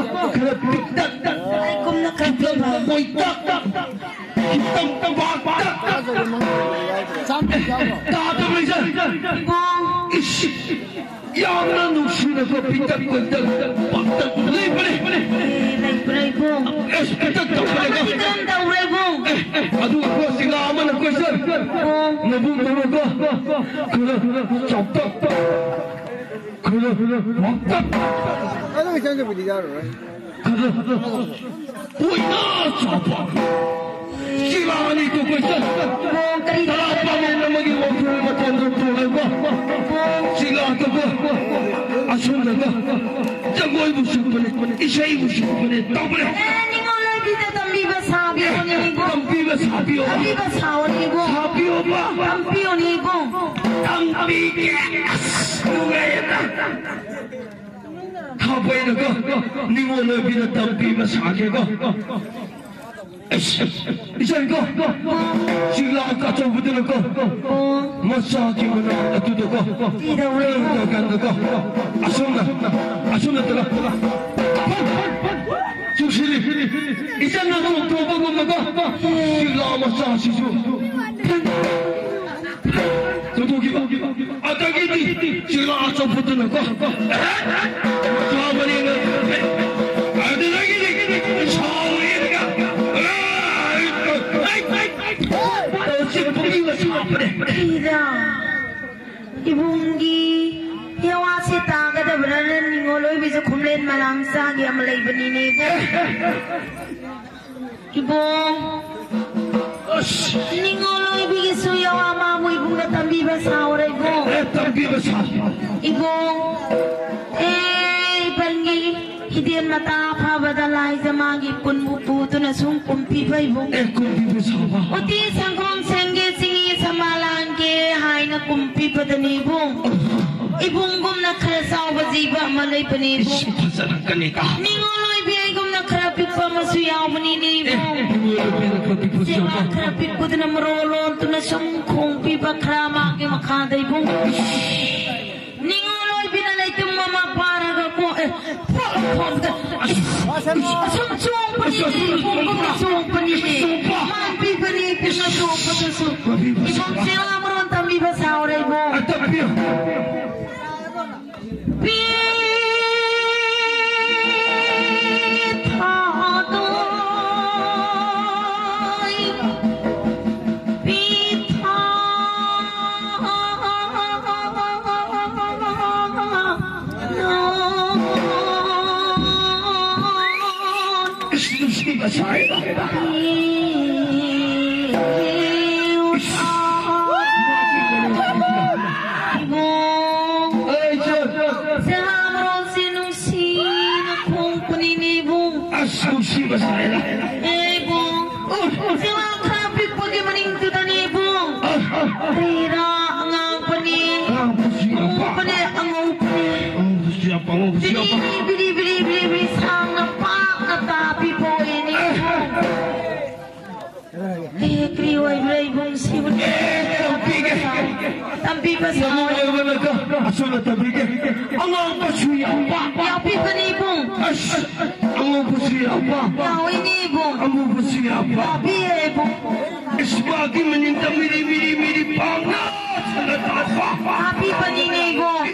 ꯈꯔ ꯄꯤꯛꯇꯛ, ꯂꯩꯀꯨꯝꯅ ꯈꯔ ꯈꯤꯇꯪ ꯄꯤꯛꯄ꯫ ꯀꯣꯏꯇꯛ, ꯈꯤꯇꯪ ꯄꯥꯛꯇꯛ꯫ ꯇꯥꯗꯕ꯭ꯔꯥ, ꯏꯆꯟ? ꯏꯕꯨꯡ꯫ ꯏꯁ, ꯌꯥꯝꯅ ꯅꯨꯡꯁꯤꯅꯀꯣ, ꯄꯤꯛꯇꯛ ꯀꯣꯏꯇꯛ ꯄꯥꯛꯇꯛ ꯂꯩꯕꯅꯦ꯫ ꯑꯦ, ꯂꯩꯕ꯭ꯔꯥ, ꯏꯕꯨꯡ? ꯑꯦꯁ, ꯄꯤꯛꯇꯛ ꯇꯧꯕꯅꯦꯀꯣ꯫ ꯄꯤꯛꯇꯛ ꯇꯧꯔꯦ, ꯏꯕꯨꯡ꯫ ꯑꯦ, ꯑꯦ, ꯑꯗꯨꯒꯀꯣ, ꯁꯤꯡꯒꯥ ꯑꯃꯅꯀꯣ, ꯏꯆꯟ, ꯏꯕꯨꯡ꯫ ꯅꯕꯨꯡꯗꯧꯅꯀꯣ, ꯈꯔ ꯆꯥꯎꯇꯛ, ꯈꯔ ꯋꯥꯡꯇꯛ꯫ ꯑꯗꯨ ꯏꯆꯟꯁꯨꯕꯨꯗꯤ ꯌꯥꯔꯔꯣꯏ꯫ ꯈꯔ ꯑꯣꯏꯅ ꯆꯥꯎꯕ꯫ ꯁꯤꯂꯥ ꯑꯅꯤꯗꯨ ꯀꯣꯏꯆꯠ꯫ ꯏꯕꯨꯡ, ꯀꯔꯤ ꯇꯔꯥ ꯄꯥꯃꯦꯟ ꯑꯃꯒꯤ ꯋꯥꯡꯈꯩ ꯃꯇꯣꯟꯗ ꯇꯣꯡꯂꯒ ꯁꯤꯂꯥꯗꯨꯒ ꯑꯁꯣꯝꯗꯒ ꯖꯒꯣꯏꯕꯨ ꯁꯛꯄꯅꯦ, ꯏꯁꯩꯕꯨ ꯁꯛꯄꯅꯦ, ꯇꯧꯕꯅꯦ꯫ ꯑꯦ, ꯅꯤꯉꯣꯜ ꯑꯣꯏꯕꯤꯗ ꯇꯝꯕꯤꯕ ꯁꯥꯕꯤꯌꯣꯅꯦ, ꯏꯕꯨꯡ꯫ ꯇꯝꯕꯤꯕ ꯁꯥꯕꯤꯌꯣ꯫ ꯇꯝꯕꯤꯕ ꯁꯥꯎꯅꯦ, ꯏꯕꯨꯡ꯫ ꯁꯥꯕꯤꯌꯣꯕ꯫ ꯇꯝꯕꯤꯌꯣꯅꯦ, ꯏꯕꯨꯡ꯫ ꯇꯝꯕꯤꯒꯦ꯫ ꯑꯁ, ꯅꯨꯡꯉꯥꯏꯌꯦꯗ꯫ ꯊꯥꯕꯩꯅꯀꯣ, ꯅꯤꯉꯣꯜ ꯑꯣꯏꯕꯤꯅ ꯇꯝꯕꯤꯕ ꯁꯥꯒꯦꯀꯣ꯫ ꯑꯁ, ꯏꯆꯟꯀꯣ, ꯁꯤꯂꯥ ꯑꯆꯧꯕꯗꯨꯅꯀꯣ, ꯃꯆꯥꯒꯤ ꯃꯅꯥꯛ ꯑꯗꯨꯗꯀꯣ, ꯀꯩꯗꯧꯔꯦ? ꯀꯥꯟꯗꯀꯣ, ꯑꯁꯣꯝꯅ, ꯑꯁꯣꯝꯅ ꯇꯧꯔ, ꯆꯨꯁꯤꯜꯂꯤ꯫ ꯏꯆꯟꯅ ꯆꯣꯡꯊꯣꯛꯄꯒꯨꯝꯅꯀꯣ, ꯁꯤꯂꯥ ꯃꯆꯥꯁꯤꯁꯨ ꯂꯧꯊꯣꯛꯈꯤꯕ꯫ ꯑꯗꯒꯤꯗꯤ ꯁꯤꯂꯥ ꯑꯆꯧꯕꯗꯨꯅꯀꯣ, ꯃꯆꯥ ꯃꯔꯤꯅ, ꯑꯗꯨꯗꯒꯤꯗꯤ ꯁꯥꯎꯔꯦꯅ, ꯇꯧꯔ ꯆꯤꯛꯄꯒꯤ ꯃꯆꯥ ꯑꯃꯅꯦ꯫ ꯏꯕꯨꯡꯒꯤ ꯌꯥꯋꯥꯁꯦ ꯇꯥꯒꯗꯕ꯭ꯔꯥꯅ ꯅꯤꯉꯣꯜ ꯑꯣꯏꯕꯤꯁꯨ ꯈꯨꯝꯂꯦꯟ ꯃꯂꯥꯡ ꯆꯥꯒꯤ ꯑꯃ ꯂꯩꯕꯅꯤꯅꯦ, ꯏꯕꯨꯡ꯫ ꯏꯕꯨꯡ꯫ ꯑꯁ꯫ ꯅꯤꯉꯣꯜ ꯑꯣꯏꯕꯤꯒꯤꯁꯨ ꯌꯥꯋꯥ ꯃꯥꯕꯨ ꯏꯕꯨꯡꯅ ꯇꯝꯕꯤꯕ ꯁꯥꯎꯔꯦ, ꯏꯕꯨꯡ꯫ ꯑꯦ, ꯇꯝꯕꯤꯕ ꯁꯥ꯫ ꯏꯕꯨꯡ꯫ ꯑꯦ, ꯏꯄꯟꯒꯤ ꯍꯤꯗꯦꯟ ꯃꯇꯥ ꯐꯕꯗ ꯂꯥꯏꯖ ꯃꯥꯒꯤ ꯄꯨꯟꯕꯨ ꯄꯨꯗꯨꯅ ꯁꯨꯝ ꯀꯨꯝꯄꯤꯕ ꯏꯕꯨꯡ꯫ ꯑꯦ, ꯀꯨꯝꯄꯤꯕ ꯁꯥꯎꯕ꯫ ꯎꯇꯤ ꯁꯪꯒꯣꯝ ꯁꯦꯝꯒꯦ, ꯆꯤꯅꯤ ꯁꯃꯥ ꯂꯥꯡꯒꯦ ꯍꯥꯏꯅ ꯀꯨꯝꯄꯤꯕꯗꯅꯤ ꯏꯕꯨꯡ꯫ ꯏꯕꯨꯡꯒꯨꯝꯅ ꯈꯔ ꯆꯥꯎꯕ ꯖꯤꯕ ꯑꯃ ꯂꯩꯕꯅꯤ ꯏꯕꯨꯡ꯫ ꯏꯁ, ꯐꯖꯔꯛꯀꯅꯤꯗ꯫ ꯅꯤꯉꯣꯜ ꯑꯣꯏꯕꯤ ꯑꯩꯒꯨꯝꯅ ꯈꯔ ꯄꯤꯛꯄ ꯑꯃꯁꯨ ꯌꯥꯎꯕꯅꯤꯅꯦ ꯑꯦ, ꯏꯕꯨꯡ꯫ ꯅꯤꯉꯣꯜ ꯑꯣꯏꯕꯤꯅ ꯈꯔ ꯄꯤꯛꯄꯁꯨ ꯁꯦꯕꯥ ꯌꯥꯎꯕ꯫ ꯈꯔ ꯄꯤꯛꯄꯗꯨꯅ ꯃꯔꯣꯜ ꯂꯣꯟꯗꯨꯅ ꯁꯨꯝ ꯈꯣꯡꯕꯤꯕ ꯈꯔ ꯃꯥꯒꯤ ꯃꯈꯥꯗ ꯏꯕꯨꯡ꯫ ꯅꯤꯉꯣꯜ ꯑꯣꯏꯕꯤꯅ ꯂꯩꯇꯨꯝ ꯑꯃ ꯄꯥꯔꯒ ꯀꯣ-, ꯑꯦ, ꯄꯣꯛ ꯈꯣꯡꯗ ꯑꯁꯨꯝ ꯆꯣꯡꯕꯅꯤ, ꯈꯣꯡꯕ ꯆꯣꯡꯕꯅꯤ, ꯃꯥꯟꯕꯤꯕꯅꯤ ꯄꯨꯟꯅ ꯆꯣꯡꯕꯗꯁꯨ꯫ ꯏꯕꯨꯡ ꯁꯦꯋꯥ ꯃꯔꯣꯟ ꯇꯝꯕꯤꯕ ꯁꯥꯎꯔꯦ ꯏꯕꯨꯡ꯫ ꯑ, ꯇꯝꯕꯤꯌꯨ꯫ ꯄꯤ ꯊꯥꯗꯣꯏ꯫ ꯅꯨꯡꯁꯤꯅ ꯈꯣꯡꯄꯅꯤꯅꯦ ꯏꯕꯨꯡ꯫ ꯑꯁ, ꯅꯨꯡꯁꯤꯕ ꯁꯥꯏꯗ꯫ ꯑꯦ ꯏꯕꯨꯡ, ꯁꯦꯋꯥ ꯈꯔ ꯄꯤꯛꯄꯒꯤ ꯃꯅꯤꯡꯗꯨꯗꯅꯦ ꯏꯕꯨꯡ꯫ ꯑ, ꯑ꯫ ꯀꯔꯤꯔꯥ ꯑꯉꯥꯡꯕꯅꯦ, ꯑꯉꯥꯡꯕꯁꯨ ꯌꯥꯝ ꯄꯥꯝ-, ꯑꯉꯧꯕꯅꯦ, ꯑꯉꯧꯕꯅꯦ꯫ ꯑꯉꯧꯕꯁꯨ ꯌꯥꯝ ꯄꯥꯝ-, ꯑꯉꯧꯕꯁꯨ ꯌꯥꯝ ꯄꯥꯝ-, ꯕꯤꯔꯤ, ꯕꯤꯔꯤ, ꯕꯤꯔꯤ, ꯕꯤꯔꯤ ꯁꯥꯡꯅ ꯄꯥꯛꯅ ꯇꯥꯕꯤꯕ ꯑꯣꯏꯅꯦ ꯏꯕꯨꯡ꯫ ꯑꯦ, ꯀꯔꯤ ꯑꯣꯏꯕ꯭ꯔꯥ ꯏꯕꯨꯡꯁꯤꯕꯨ? ꯑꯦ, ꯇꯝꯕꯤꯒꯦ꯫ ꯇꯝꯕꯤꯕ ꯁꯥꯎ꯫ ꯌꯥꯝ ꯅꯨꯡꯉꯥꯏꯕꯅꯀꯣ, ꯑꯁꯨꯝꯅ ꯇꯝꯕꯤꯒꯦ꯫ ꯑꯉꯥꯡꯕꯁꯨ ꯌꯥꯎꯕ꯫ ꯌꯥꯎꯕꯤꯕꯅꯤ ꯏꯕꯨꯡ꯫ ꯑꯁ, ꯑꯉꯧꯕꯁꯨ ꯌꯥꯎꯕ꯫ ꯌꯥꯎꯏꯅꯦ ꯏꯕꯨꯡ꯫ ꯑꯃꯨꯕꯁꯨ ꯌꯥꯎꯕ꯫ ꯌꯥꯎꯕꯤꯌꯦ ꯏꯕꯨꯡ꯫ ꯏꯁ, ꯃꯥꯒꯤ ꯃꯅꯤꯡꯗ ꯃꯤꯔꯤ, ꯃꯤꯔꯤ, ꯃꯤꯔꯤ ꯄꯥꯝꯅ ꯁꯥꯟꯅ ꯇꯥꯕ꯫ ꯍꯥꯞꯄꯤꯕꯅꯤꯅꯦ ꯏꯕꯨꯡ꯫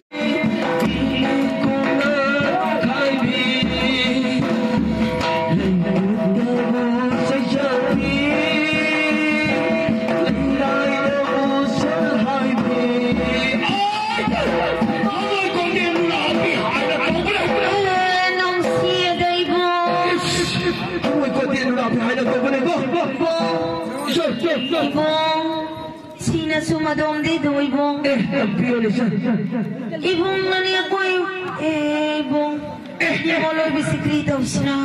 ꯅꯨꯡꯁꯤꯌꯦꯗ ꯏꯕꯨꯡ꯫ ꯏꯕꯨꯡ꯫ ꯁꯤꯅꯁꯨ ꯃꯗꯣꯝꯗꯤꯗꯨ ꯏꯕꯨꯡ꯫ ꯑꯦ, ꯇꯝꯕꯤꯌꯨꯅꯦ, ꯁꯥꯔ꯫ ꯏꯕꯨꯡꯅꯅꯦ ꯑꯩꯈꯣꯏ, ꯑꯦ, ꯏꯕꯨꯡ꯫ ꯑꯦ, ꯑꯦ꯫ ꯅꯤꯉꯣꯜ ꯑꯣꯏꯕꯁꯤ ꯀꯔꯤ ꯇꯧꯁꯤꯔꯥ?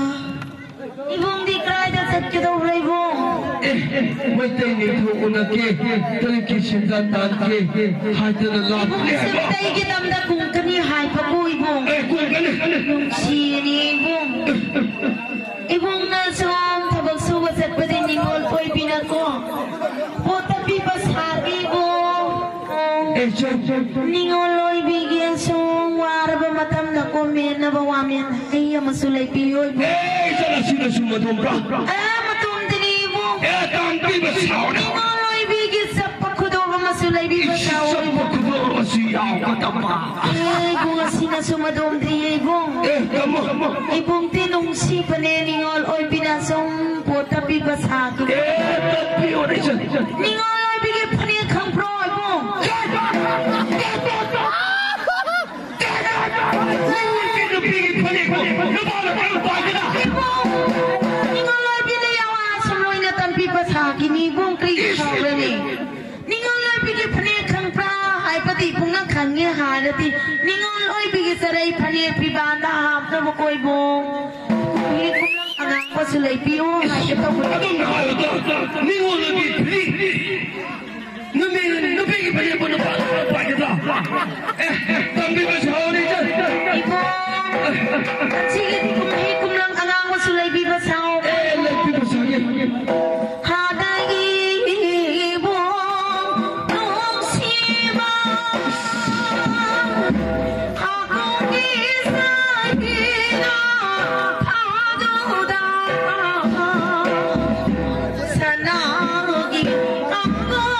ꯏꯕꯨꯡꯗꯤ ꯀꯗꯥꯏꯗ ꯀꯩꯗꯧꯔꯦ ꯏꯕꯨꯡ? ꯑꯦ, ꯃꯩꯇꯩ ꯅꯤꯡꯊꯧ ꯎꯅꯒꯦ, ꯇꯔꯦꯠꯀꯤ ꯁꯦꯟꯖꯥ ꯇꯥꯟꯒꯦ ꯍꯥꯏꯗꯅ ꯂꯥꯛꯄꯅꯦ ꯍꯥꯏꯕ꯫ ꯃꯩꯇꯩꯒꯤ ꯂꯝꯗ ꯀꯨꯝꯒꯅꯤ ꯍꯥꯏꯕꯀꯣ ꯏꯕꯨꯡ꯫ ꯑꯦ, ꯀꯨꯝꯒꯅꯤ꯫ ꯅꯨꯡꯁꯤꯅꯦ ꯏꯕꯨꯡ꯫ ꯏꯕꯨꯡꯅ ꯁꯨꯝ ꯊꯕꯛ ꯁꯨꯕ ꯆꯠꯄꯗꯤ ꯅꯤꯉꯣꯜ ꯑꯣꯏꯕꯤꯅꯀꯣ ꯄꯣꯠꯇ ꯄꯤꯕ ꯁꯥꯕꯤ ꯏꯕꯨꯡ꯫ ꯑꯦ, ꯆꯠ, ꯆꯠ꯫ ꯅꯤꯉꯣꯜ ꯑꯣꯏꯕꯤꯒꯦ ꯁꯨꯝ ꯋꯥꯔꯕ ꯃꯇꯝꯗ ꯀꯣꯝꯃꯦꯟꯅꯕ ꯋꯥꯃꯦꯟ ꯍꯩ ꯑꯃꯁꯨ ꯂꯩꯕꯤꯌꯨ ꯏꯕꯨꯡ꯫ ꯑꯦ, ꯆꯠꯂꯁꯤ, ꯅꯁꯨ ꯃꯗꯣꯝꯕ꯭ꯔꯥ? ꯑꯦ, ꯃꯇꯣꯝꯗꯅꯤ ꯏꯕꯨꯡ꯫ ꯑꯦ, ꯇꯥꯟꯕꯤꯕ ꯁꯥꯎꯅ꯫ ꯅꯤꯉꯣꯜ ꯑꯣꯏꯕꯤꯒꯤ ꯆꯠꯄ ꯈꯨꯗꯣꯡ ꯑꯃꯁꯨ ꯂꯩꯕꯤꯕ ꯏꯁ, ꯁꯥꯎ ꯆꯠꯄ ꯏꯕꯨꯡ꯫ ꯈꯨꯗꯣꯡ ꯑꯃꯁꯨ ꯌꯥꯎꯒꯗꯕ꯫ ꯑꯦ, ꯏꯕꯨꯡ ꯑꯁꯤꯅꯁꯨ ꯃꯗꯣꯝꯗꯤ ꯏꯕꯨꯡ꯫ ꯑꯦ, ꯇꯝꯃꯣ, ꯇꯝꯃꯣ꯫ ꯏꯕꯨꯡꯗꯤ ꯅꯨꯡꯁꯤꯕꯅꯦ ꯅꯤꯉꯣꯜ ꯑꯣꯏꯕꯤꯅ ꯁꯨꯝ ꯄꯣꯠ ꯇꯞꯄꯤꯕ ꯁꯥꯈꯤꯕ꯫ ꯑꯦ, ꯇꯞꯄꯤꯌꯣꯅꯦ, ꯏꯆꯟ꯫ ꯅꯤꯉꯣꯜ ꯑꯣꯏꯕꯤꯒꯤ ꯐꯅꯦꯛ ꯈꯪꯕ꯭ꯔꯣ ꯏꯕꯨꯡ? ꯅꯪꯒꯤ ꯅꯨꯄꯤꯒꯤ ꯐꯅꯦꯛꯇꯣ ꯅꯨꯄꯥꯅ ꯀꯔꯝ ꯄꯥꯏꯒꯗ꯭ꯔꯥ? ꯏꯕꯨꯡ, ꯅꯤꯉꯣꯜ ꯑꯣꯏꯕꯤꯅ ꯌꯥꯋꯥ ꯁꯨꯝ ꯂꯣꯏꯅ ꯇꯝꯕꯤꯕ ꯁꯥꯈꯤꯅꯤ ꯏꯕꯨꯡ, ꯀꯔꯤ ꯏꯁ! ꯁꯥꯎꯔꯅꯤ? ꯅꯤꯉꯣꯜ ꯑꯣꯏꯕꯤꯒꯤ ꯐꯅꯦꯛ ꯈꯪꯕ꯭ꯔꯥ ꯍꯥꯏꯕꯗꯤ ꯏꯕꯨꯡꯅ ꯈꯪꯉꯦ ꯍꯥꯏꯔꯗꯤ ꯅꯤꯉꯣꯜ ꯑꯣꯏꯕꯤꯒꯤ ꯆꯔꯩ ꯐꯅꯦꯛ ꯐꯤꯕꯥꯟꯗ ꯍꯥꯞꯅꯕ ꯀꯣꯏꯕꯨ ꯀꯨꯝꯍꯤ ꯀꯨꯝꯂꯪ ꯑꯉꯥꯡꯕꯁꯨ ꯂꯩꯕꯤꯌꯨ ꯍꯥꯏꯒꯦ ꯇꯧꯕꯅꯤ꯫ ꯑꯗꯨꯝꯅ ꯍꯥꯏꯌꯨꯗ, ꯅꯤꯉꯣꯜ ꯑꯣꯏꯕꯤ ꯐꯅꯦꯛ ꯅꯨꯃꯤ-, ꯅꯨꯄꯤꯒꯤ ꯐꯅꯦꯛꯄꯨ ꯅꯨꯄꯥꯅ ꯄꯥꯏꯒꯗ꯭ꯔꯥ? ꯑꯦ, ꯇꯝꯕꯤꯕ ꯁꯥꯎꯅꯦ, ꯏꯆꯟ꯫ ꯏꯕꯨꯡ, ꯁꯤꯒꯤ ꯀꯨꯝꯍꯩ ꯀꯨꯝꯂꯪ ꯑꯉꯥꯡꯕꯁꯨ ꯂꯩꯕꯤꯕ ꯁꯥꯎ꯫ ꯑꯦ, ꯂꯩꯕꯤꯕ ꯁꯥꯒꯦ꯫ ꯍꯥꯗꯒꯤ ꯏꯕꯨꯡ ꯅꯨꯡꯁꯤꯕ, ꯍꯥꯒꯣꯡꯒꯤ ꯁꯥꯍꯤꯅ ꯊꯥꯗꯨꯗ ꯁꯅꯥꯒꯤ ꯑꯉꯥꯡ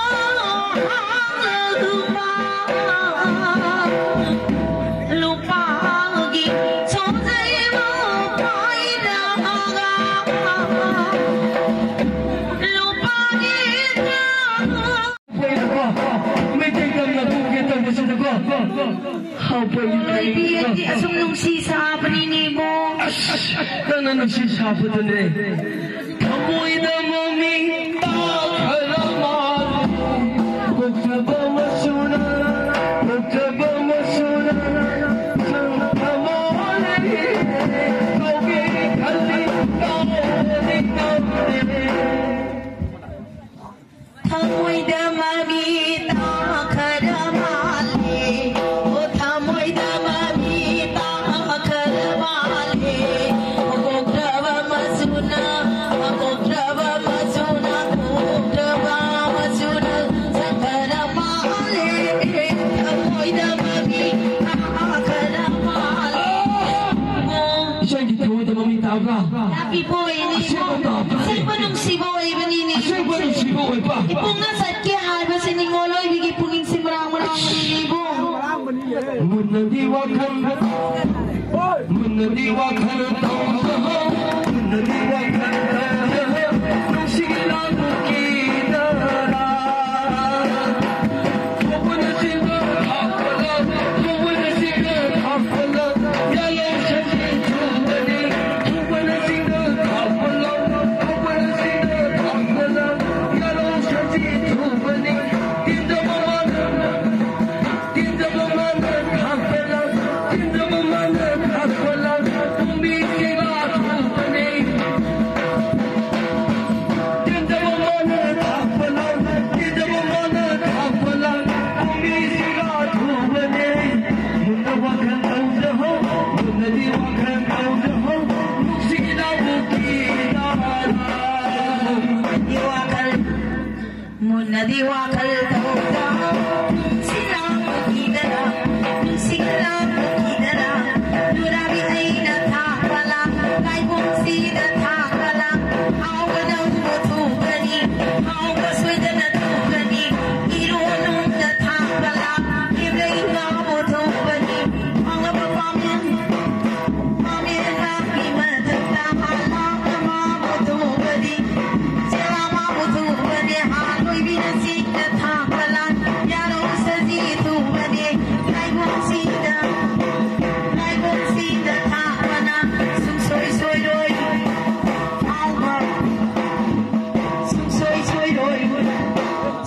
ꯂꯨꯄꯥꯒꯤ ꯁꯣꯟꯖꯩꯕꯨ ꯄꯥꯏꯔꯒ ꯂꯨꯄꯥꯒꯤ ꯃꯩꯇꯩ ꯂꯝꯅ ꯄꯨꯒꯦ ꯇꯧꯕꯁꯤꯗꯀꯣ꯫ ꯍꯥꯎꯕ ꯂꯩꯕꯤꯌꯦ, ꯑꯁꯨꯝ ꯅꯨꯡꯁꯤ ꯁꯥꯕꯅꯤꯅꯦ ꯏꯕꯨꯡ꯫ ꯑꯁ, ꯅꯪꯅ ꯅꯨꯡꯁꯤ ꯁꯥꯕꯗꯨꯅꯦ꯫ ꯊꯃꯣꯏꯗ ꯃꯃꯤꯡ ꯇꯥꯈ꯭ꯔꯕ ꯃꯥꯜꯂꯦ꯫ ꯄꯣꯛꯆꯕ ꯃꯆꯨꯅ, ꯄꯣꯛꯆꯕ ꯃꯆꯨꯅ, ꯊꯃꯣꯏ ꯀꯧꯒꯦ ꯈꯜꯂꯤ, ꯀꯥꯎꯕꯗꯤ ꯉꯝꯗꯦ꯫ ꯏꯕꯨꯡꯅ ꯆꯠꯀꯦ ꯍꯥꯏꯕꯁꯤ ꯅꯤꯉꯣꯜ ꯑꯣꯏꯕꯤꯒꯤ ꯄꯨꯛꯅꯤꯡꯁꯤ ꯃꯔꯥꯡ ꯃꯔꯥꯡꯕꯅꯤꯅꯦ ꯏꯕꯨꯡ꯫ ꯃꯨꯟꯅꯗꯤ ꯋꯥꯈꯜ, ꯃꯨꯟꯅꯗꯤ ꯋꯥꯈꯜ ꯇꯧꯗꯍꯧ, ꯃꯨꯟꯅꯗꯤ ꯋꯥꯈꯜ ꯇꯧꯗꯍꯧ, ꯅꯨꯡꯁꯤꯒꯤ ꯂꯥꯡꯕꯒꯤ ꯇꯔꯥ꯫ ꯃꯨꯟꯅꯗꯤ ꯋꯥꯈꯜ ꯇꯧꯗ, ꯅꯨꯡꯁꯤꯅ ꯀꯤꯗꯅ, ꯅꯨꯡꯁꯤꯅ ꯀꯤꯗꯅ, ꯅꯨꯔꯥꯕꯤ ꯑꯩꯅ ꯊꯥꯛꯄ ꯂꯥꯡ, ꯂꯥꯏꯕꯨꯡꯁꯤꯗ ꯊꯥꯛꯄ ꯂꯥꯡ, ꯍꯥꯎꯕ ꯅꯪꯕꯨ ꯊꯨꯒꯅꯤ, ꯍꯥꯎꯕ ꯁꯣꯏꯗꯅ ꯊꯨꯒꯅꯤ, ꯏꯔꯣ ꯅꯨꯡꯗ ꯊꯥꯛꯄ ꯂꯥꯡ, ꯏꯕ꯭ꯔꯩ ꯉꯥꯕꯨ ꯊꯨꯒꯅꯤ, ꯐꯪꯂꯕ ꯄꯥꯝꯃꯤ꯫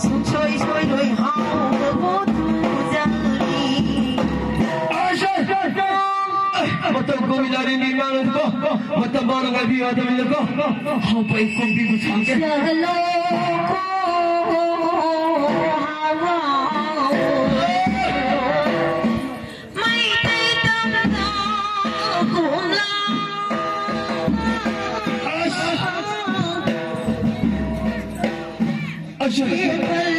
ꯁꯨꯡꯁꯣꯏ ꯁꯣꯏꯔꯣꯏ ꯍꯥꯎꯕꯕꯨ ꯊꯨꯖꯜꯂꯤ꯫ ꯃꯇꯝ ꯀꯨꯏꯅ ꯂꯥꯏꯔꯦꯝꯕꯤ ꯏꯃꯥꯅꯀꯣ, ꯃꯇꯝ ꯃꯥꯅ ꯉꯥꯏꯕꯤꯌꯨ ꯍꯥꯏꯗꯕꯅꯤꯅꯀꯣ, ꯍꯥꯎꯕ ꯑꯩ ꯀꯣꯝꯕꯤꯕꯨ ꯁꯥꯒꯦ꯫ ꯆꯠꯂꯣ ꯀꯣ ꯍꯥꯎꯕ ꯃꯩꯇꯩ ꯇꯝꯅ ꯀꯣꯝꯂꯥ꯫ ꯑꯁ! ꯑꯁ!